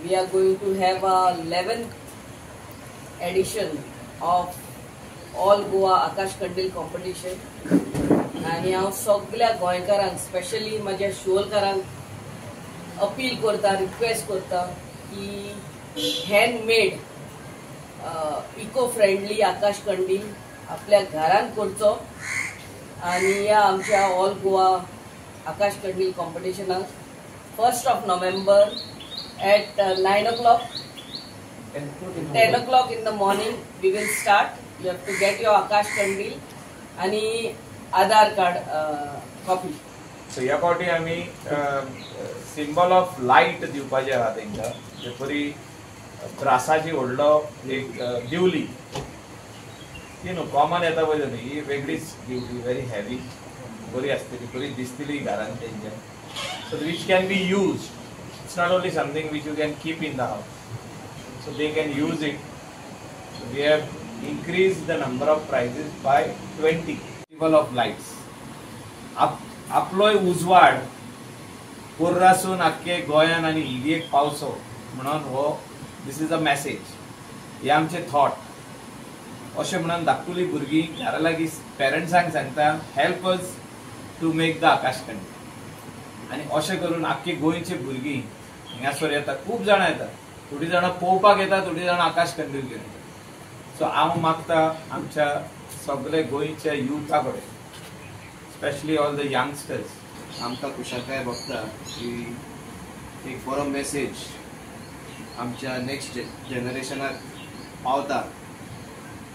We are going to have a 11th edition of All Goa Akash Kandil competition. आनी हांव सगळ्या गोंयकारांक, specially म्हज्या शिवोलकारांक अपील करता, रिक्वेस्ट करता की हँडमेड इको फ्रेंडली आकाश कंदील आपल्या घरान करचो आनी ह्या आमच्या ऑल गोवा आकाश कंदील कॉम्पिटिशनाक 1st of November at 9 o'clock, 10 o'clock in the morning we will start. You have to get your Akash Kandil आणि आधार कार्ड कॉपी. सो ह्या फावटी आमी सिंबल ऑफ लायट दिवपाचें आहा तेंकां. जे परी ब्रासाची व्हडलो एक दिवली ती न्हू कॉमन येता पळय न्हू, ही वेगळीच दिवली, व्हेरी हेवी, बरी आसतली, बरी दिसतली घरान तेंच्या. So which can be use, it's not only something which you can keep in the house, so they can use it. We have increase the number of prizes by 20. Festival of lights, आपलोय उजवाड पोर्रासून आख्खे गोंयान आनी इंडियेक पावचो म्हणून हो this is a message, हे आमचे thought अशें म्हणून धाकटुली भुरगीं घरा लागीं पेरंट्सांक सांगता, help us to make the Akash Kandil. आनी अशें करून आख्खे गोंयचे भुरगीं हांगासर येता, खूब जाणां येता, थोडीं जाणां पळोवपाक येता, थोडीं जाणां आकाश कंदील घेवन येता. सो हांव मागता आमच्या सगळे गोंयच्या युथा कडेन, स्पेशली ऑल the youngsters. आमकां खुशालकाय भोगता की एक बरो मेसेज आमच्या नेक्स्ट जनरेशनाक पावता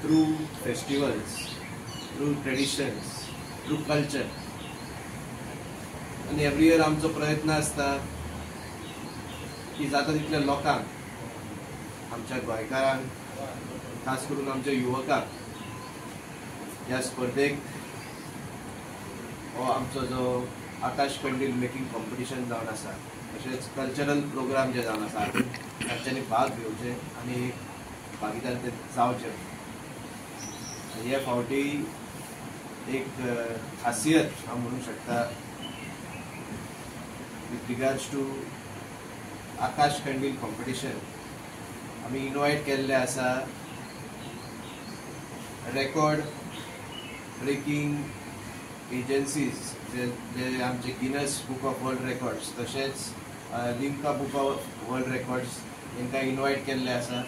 through festivals, through traditions, through culture. आनी एवरी इयर आमचो प्रयत्न आसता की जाता तितल्या लोकांक, आमच्या गोंयकारांक, खास करून आमच्या युवकांक ह्या स्पर्धेक हो आमचो जो आकाश कंदील मेकिंग कॉम्पिटिशन जावन आसा, तशेंच कल्चरल प्रोग्राम जे जावन आसा, तांच्यांनी भाग घेवचे आनी एक भागीदार ते जावचे. आनी हे फावटी एक खासियत हांव म्हणूंक शकता with regards to Akash Kandil competition, आमी इनवायट केल्ले आसा रेकॉर्ड ब्रेकिंग एजन्सीज जे जे आमचे Guinness book of world records तशेंच Limca book of world records हेंकां इनवायट केल्ले आसा.